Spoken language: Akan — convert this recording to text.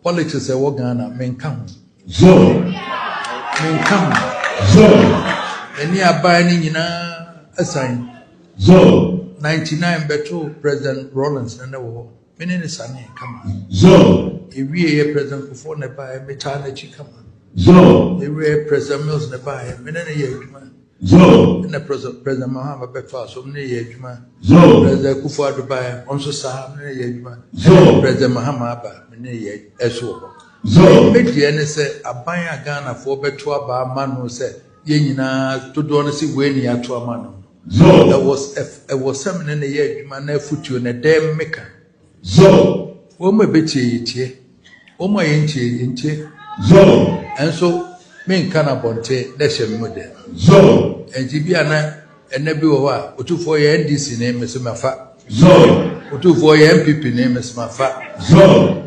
Politics ɛwɔ Ghana, menka ho. Zo. Menka ho. Zo. Ɛne aban no nyinaa asan. Zo. 99 bɛto President Rawlings na ne wɔ hɔ. Me ne ne sane kama. Zo. Ewie yɛ President Kufuor na baeɛ, metaa n'akyi kama. Zo. Ewie, President Mills na baeɛ, me ne ne yɛ adwuma. Zo. Ɛna President Mahama bɛfa so, me ne yɛ adwuma. Zo. President Akufo-Addo baeɛ, ɔno nso saa, me ne yɛ adwuma. Zo. Ɛna President Mahama aba, me ne yɛ ɛso wɔ hɔ. Zo. Me deɛ ne sɛ aban a Ghanafoɔ bɛto aba ama no, sɛ yɛn nyinaa dodoɔ no sɛ wei ni ato ama no. Zo. Ɛwɔ sɛ me ne ne yɛ adwuma na afutuo na dɛm meka. Zo. Wɔn mu a ɛbɛtie yɛ tie, wɔn mu a yɛntie yɛntie. Zo. Ɛnso menka no abɔnten na ɛhyɛ me mu dɛ. Zo. Nti bi a na ɛnɛ bi wɔ hɔ a Otumfoɔ yɛ NDC ne mesi mafa. Zo. Otumfoɔ yɛ NPP ne mesi mafa. Zo.